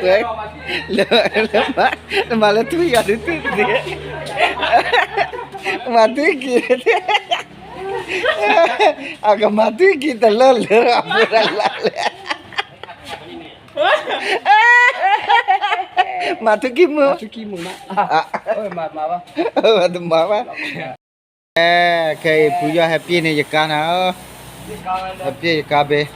ဝဲ, လၢ, လၢမၤ, နမၤလၢထွံၣ်ဂၤဒုးသ့ၣ်သ့ၣ်, မၤထွံၣ်က့ၤ, အကမၤထွံၣ်က့ၤတလၢလၢအဖိတလါလဲၣ်, မၤထွံၣ်က့ၤမုၢ်, မၤတမၤဘၣ်. ခဲအံၤ ဖုယီၢ်ဟဲပျ့ၤန့ၢ်ယကါနၤ, ဟဲပျ့ၤယကါဘ့ၣ်,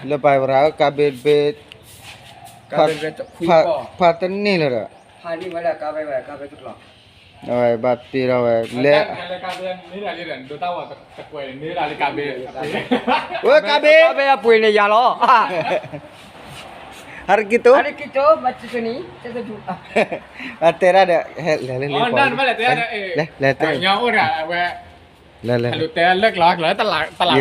လၢပၢ်ဝဲဒၣ်ကါဘ့ၣ်တဘ့ၣ်, ဖးတန့ၢ်လၢၤဒီး, ဘၣ်တ့ထီၣ်ဝဲလဲၣ်, ဝဲကါဘ့ၣ်, ကါဘ့ၣ်အပှ့ၤန့ၣ်ယၤလီၤ. ဟါရက့ၤတိ, တဲဒၣ်ဒီး, လဲၤ, လဲၤ, လဲၤ, လဲၤ, လဲၤ, လဲၤ,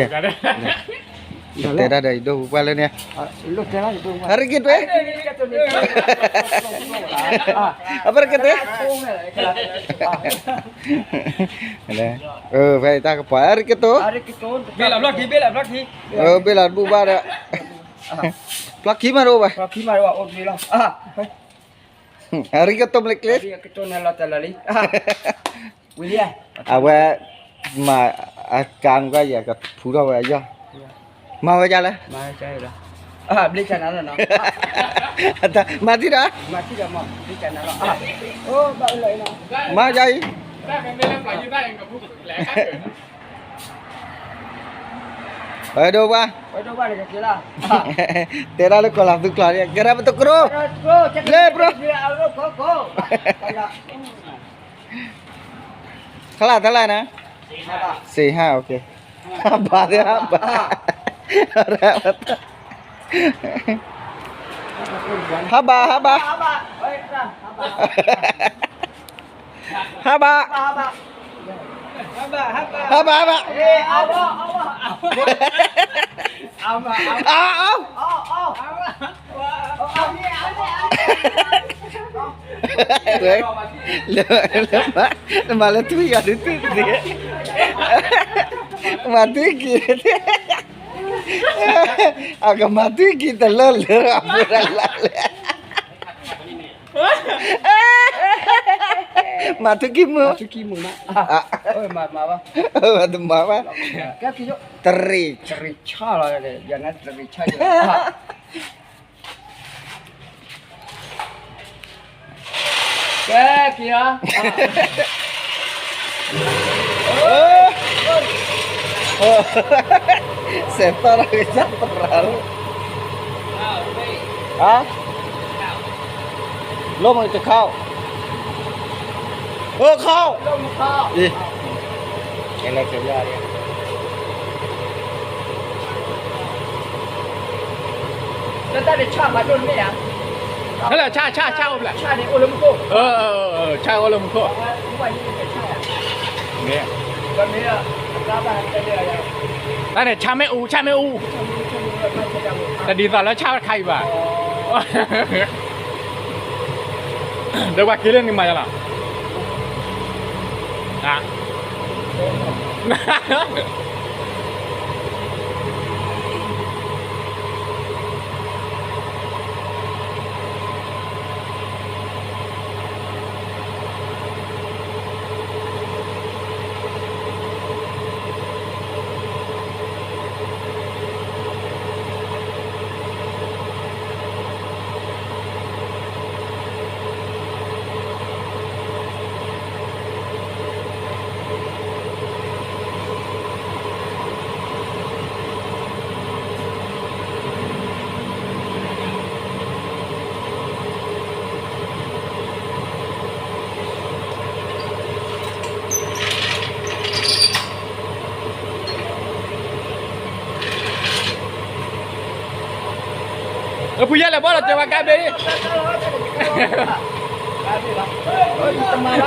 တဲဒၣ်ဒီး ယဒိၣ်ပှၢ်လၢန့ၣ်, ဟါရက့ၤတိ, အပရက့ၤတိ, ဖဲတၢ်ကပီၤ ဟါရက့ၤတိ, ဘ့ၣ်လီၤတဘူၣ်ဘၣ်ဒီး, ဖျီခံမးတအိၣ်ဘၣ်, အရံကတိၢ်မလ့ကျ့, အဝဲ, မၤအကါနကွၢ်ယၤကဖူထီၣ်ဝဲအယီၢ်, မၤဝဲဒ်လဲၣ်, မၤထံၣ်ဒီး, မၤယါအံၤ, ဝဲဒိၣ်ဘၣ်, တဲဒၣ်လၢကီၢ်လၤသူကျိာ်န့ၣ် ကရၢပတကြိ, လၢဘြိ, ခလၢ်တလၢ်န့ၣ်, စ့ဟါ, ဘၣ်သ့ၣ်ဟါဘၣ်, ဟါဘၣ်, ဟါဘၣ်, ဟါဘၣ်, ဟါဘၣ်, ဟါဘၣ်, အါ, အါ, ဝဲ, လၢ, နမၤလၢထွံၣ်ဂၤဒုးသ့ၣ်သ့ၣ်, မၤထွံၣ်က့ၤ, အကမၤထွံၣ်က့ၤတလၢလၢအဖိတလါလဲၣ်, မၤထွံၣ်က့ၤမုၢ်, တမၤဘၣ်, တရံး, တရံးဆၣ်လီၤ, ကဲက့ၤလီၤ, စဲးသီၣ်တၢ်ကစၢ်သရၣ်လီၤ, ဟါ, လိၣ်မတခီ, အိၣ်ခီ, အံၤ, ကဲလၢကဲလၢ လၢတၢ်န့ၣ်ဆၣ်မၤဒိၣ်တမ့ၢ်ဧါ, ဟဲလၢဆၣ် ဆၣ် ဆၣ်အိၣ်ဖျဲၣ်, ဆၣ်န့ၣ်အိၣ်လၢမူခိၣ်, ဆၣ်အိၣ်လၢမူခိၣ်, မ့ၢ်, တၢ်န့ၣ်ဆၣ်မ့ၣ်အူ ဆၣ်မ့ၣ်အူ, တဒ်သိးလၢဆၣ်တခါအံၤဘၣ်, ဒီးပှၤက့ၤလၢနမၤယါလီၤ, အ ဖုယဲၢ်လဲၤဘီၣ်လီၤတဲာ်ဝဲကါဘ့ၣ်, ပှၤတ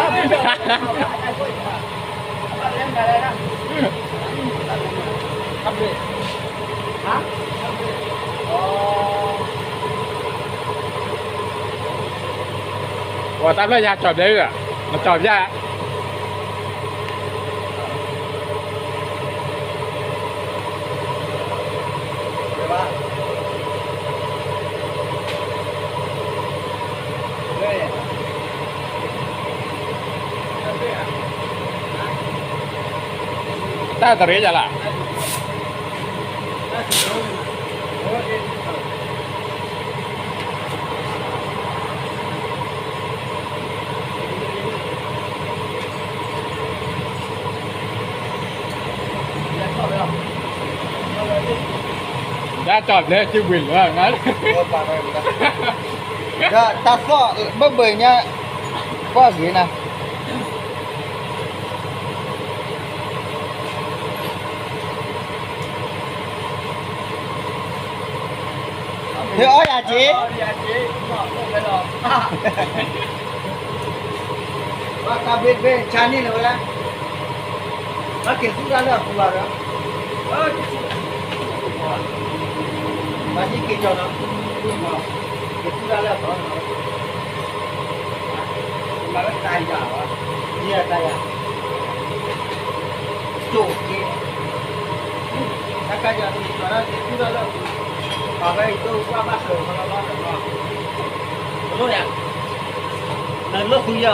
ၢ်ဖျၢၣ်ညါကၠီၤဘျဲၣ်လီၤ, မကၠီၤဘျဲၣ်. တၢ်တရ့ယၤလၢ ဒၣ်ကၠီၣ်ဘျဲၣ်စုပှ့ၤလၢာ်ငါ ဒီးတၢ်သီၣ်ဘၢၣ်ဘၢၣ်ညါ ကွၢ်ဂ့ၤနၤ ဟဲအီၣ်ယၤက့ၤ ဘၣ်ကါဘ့ဘ့ဆါန့ၢ်လၢၤဝဲဒၣ် ဘၣ်က့ၤသူၣ်တၢ်လၢအပူၤဘၣ်ဒီး ဘၣ်က့ၤက့ၤကီၤဒီး က့ၤသူၣ်တၢ်လၢအပူၤ မၤဝဲတၢ်ယၤဘၣ် ယဲတၢ်ယၤ ကၠိၣ်က့ၤ တၢ်ကါယၤတမံၤကီၤဒၣ်က့ၤသူၣ်တၢ်လၢအပူၤ ပာ်ဝဲအံၤဒိၣ်ပှၢ်ဘၣ်စၢၤခီလီၤဘၣ်စၢၤလီၤ တလိၣ်ယၤ နလိၣ်ဃုယီၤ ဟါ ပ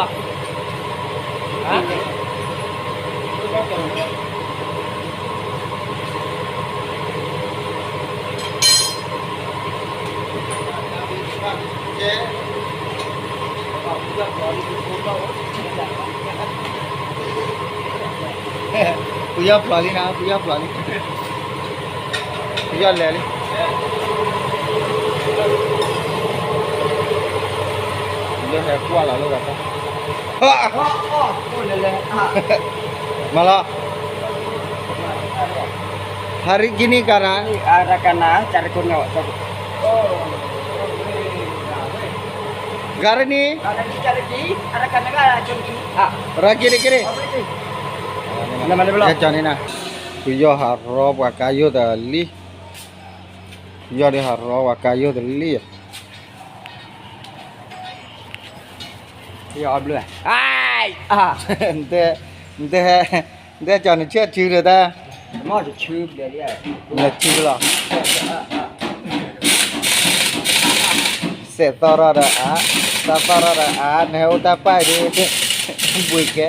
ယီၤဖျိးလံနၤ ပယီၤဖျိးလံ ပယီၤလဲၤလံ လၢဟဲကွၢ်လီၤလၢဂၤသၣ် မၤလီၤ Hari gini karena, ah, rakana, cara kau nyawa, cara. Hari ni, Rakana, cara ki, rakana, cara ki. Ah. Ragi ni kiri. Apa itu? Nama dia belum? ကၠီၣ်န့ၣ်နၤ ပယီၤဟးရီပှၤကါယိၣ်တလံ ပယီၤဒုးဟးရီပှၤကါယိၣ်တလံ ပယီၤအဘျုး နတဲ နတဲ နတဲကၠီၣ်န့ၣ်ဆဲးထုဒီးတၢ် နထုလီၤ စဲးသီၣ်ထီၣ်ဒီးအါ တၢ်သီၣ်ထီၣ်ဒီးအါ နဟဲအိၣ်တၢ်ပာ်အံၤဒုး ဘှံးကဲ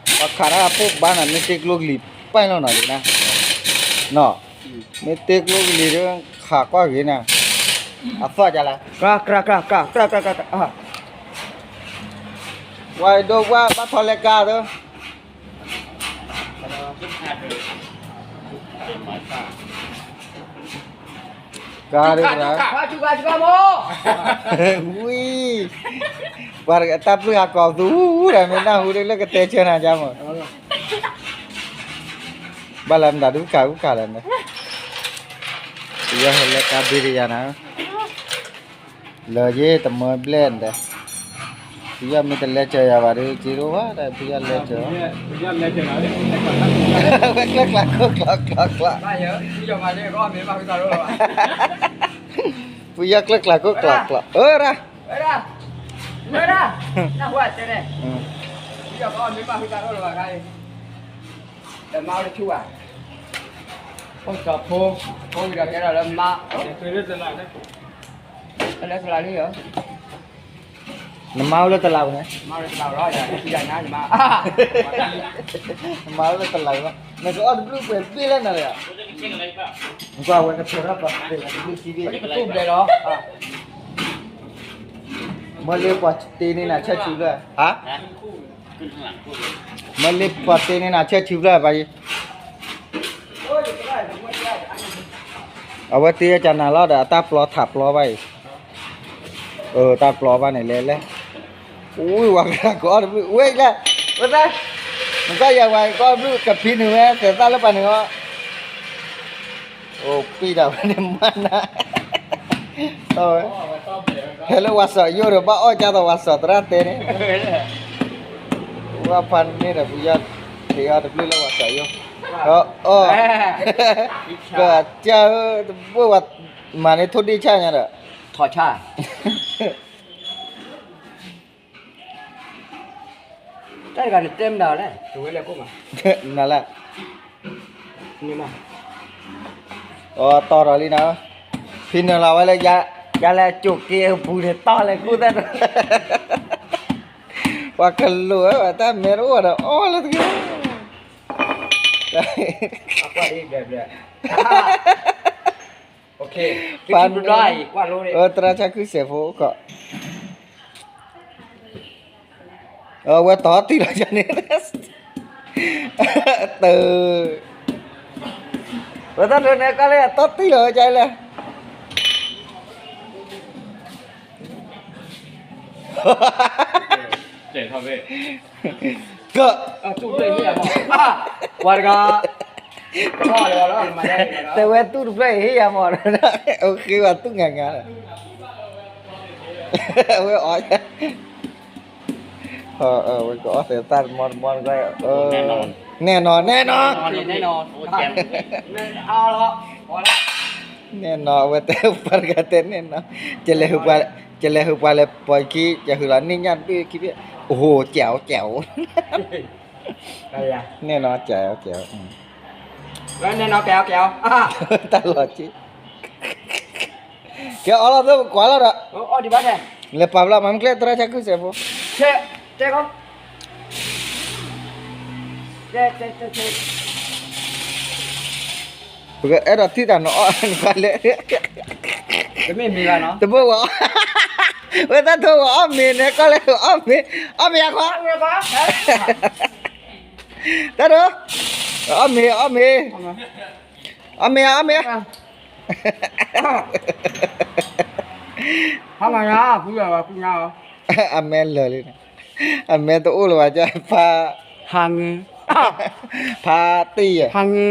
ပှၤခးတၢ်အဖိဘၣ်နၤ မ့ၢ်တ့ကျိကလံၤပာ်လီၤနီၤဒ်နၤ နီၤ မ့ၢ်တ့ကျိကလံၤဒီး ခးကွၢ်ဂ့ၤနၤ အသီၣ်ကလဲၣ် ဝဲဒိၣ်ဝဲဘၣ်ထီၣ်လဲၤကါဒီး ကါဒံး ဝံၤ ပှၤတၢ်ပျုၢ်ဟးကိးသူဒီး မ့ၢ်နၢ်ဟူဒ်လၢကတဲဆၢနၤကါမး ဘၣ်လၢမတၤဒုးကါအူကါလဲၣ်န့ၣ် ပယီၤဟဲလဲၤကါဘ့ၣ်တယၤနၤ လၢယတမၢဘျဲၣ်န့ၣ်ဒီး ပယီၤမ့ၢ်တလဲၤစၢၤယၤဘၣ်ဒီး က့ၤဒိၣ်ဝဲဒီး ပယီၤလဲၤစၢၤ ဝဲကျၢၢ်ကျးခိၣ်ကျးကျးကျး ပယီၤကျၢၢ်ကျးခိၣ်ကျးကျး အၢရၣ် အၢရၣ် ဒီးမါအိၣ်တဆူၣ်ဘၣ် ဖိစီၤဖိ ဖိဝံၤဒီးကဲထီၣ်လၢမါ လၢတလးလံ နမါအိၣ်လၢတလးပူၤန့ၣ် နမါအိၣ်လၢတလးပူၤလီၤ နကအီၣ်တဘျုးပှဲၤဘ့ၣ်လၢနၤလၢ နကွၢ်ဝဲနဖျိထီၣ်ပှၤတဘျုးခံဘ့ၣ် မ့ၢ်လၢပှၤတ့န့ၢ်နၤဆဲးဆူဘျၢၣ် ဟါ မ့ၢ်လၢပှၤတ့န့ၢ်နၤဆဲးဆူဘျၢၣ်ဘၣ်အံၤ အဝဲတ့အကနၤလီၤဒီး အတၢ်ပျီထးပျီဘၣ်အံၤ တၢ်ပျီဘၣ်န့ၣ်လဲၣ်လဲၣ် ဝံၤဝဲကကအီၣ်တဘျုး ဝဲက ဝဲသၣ် နသၣ်ယၤဝဲကအီၣ်တဘျုး ကဖံးနုာ်ဝဲ သဲးသၣ်လၢပှၤနုာ်အီၤ အိၣ်ပံၣ်ဒၣ်ဝဲန့ၣ်မးနၤ ဟဲလၢဝၤစီၤယိၣ်ဒီး ဘၣ်အီၣ်ကၢ်သိးဝၤစီၤသရၣ်တဲန့ၣ် ဝဲဖးန့ၣ်ဒီး ပယီၤ က့ၤအီၣ်တဘျုးလၢဝၤစီၤယိၣ် အီၣ် ကစၢ်ဧၢ တဘိဝဲ မၤန့ၢ်ထိၣ်ဒ့ၣ်ဆၣ်ညါဒီး ထီၣ်ဆၣ် တၢ်တဂၤန့ၣ်တဲမနုၤလဲၣ် တဝဲလဲၣ်ကိၣ်မး နလဲၣ် န့ၣ်မး အတီၢ်ထီၣ်လံနၤ ဖံနုာ်လီၤဝဲလၢ ယၤလဲၣ်ကၠိၣ်က့ၤအပူၤန့ၣ် တီၢ်လဲၣ်ကိၣ်သၣ် ပှၤကလိာ်ဝဲ တၢ်မဲတအိၣ်ဒီးအီၣ်လၢတဂ့ၤ. ပှၤ သရၣ်ဆါခုစဲးဖိအိၣ်ခီ, အဝဲတီတံၢ်လီၤယၤန့ၣ်, တၢ် ဝဲတၢ်ဒိးန့ၣ်ကီၢ်လၢတီတံၢ်လီၤဝဲကလဲၣ်. က, ဝဲတဂၤ, တဲဝဲတူၢ်တဖျၢၣ်အံၤဟ့ၣ်ယၤမး, အိၣ်ဃ့ဝဲတူၢ်ငါငါလီၤ, ဝဲအီၣ် ဝဲကအီၣ်သဲးတၢ်တမီတမီတဂီၢ်, နဲၣ်နီၤ နဲၣ်နီၤ, နဲၣ်နီၤ အဝဲတဲပှၤတဂၤတဲနဲၣ်နီၤ, ကလဲၤဟုၣ်ပှၤလဲၤပိာ်ခံ ကဟုၣ်လီၤန့ၢ်ညၣ်တဘ့ၣ်ခံဘ့ၣ်, အိၣ် ကဲးအိၣ် ကဲးအိၣ်, နဲၣ်နီၤ ကဲးအိၣ် ကဲးအိၣ်, တၢ်လီၤက့ ကဲအီၣ်လီၤသၢပကွၢ်လီၤဒီး, လဲၤပာ်ဘျီမၤမ့ၢ်ကျဲသရၣ်ဆါခုစဲးဖိ, ပကအဲၣ်ဒိးထံၣ်တၢ်နီၤအီၣ်နလဲၣ်, တဘိဝဲ, ဝဲတၢ်ထိၣ်ဝဲအီၣ်မ့ၤန့ၣ် ကီၢ်လဲၣ်အီၣ်မ့ၤ, အီၣ်မ့ၤယၤခီ, တၢ်ဒိး, အီၣ်မ့ၤ အီၣ်မ့ၤ, အီၣ်မ့ၤ အီၣ်မ့ၤ, အမဲလၢာ်လံန့ၣ်, အမဲတအိၣ်လၢၤဘၣ် ဖး, ဟးငု, ဖးတံၢ်ယဲ, ဟးငု,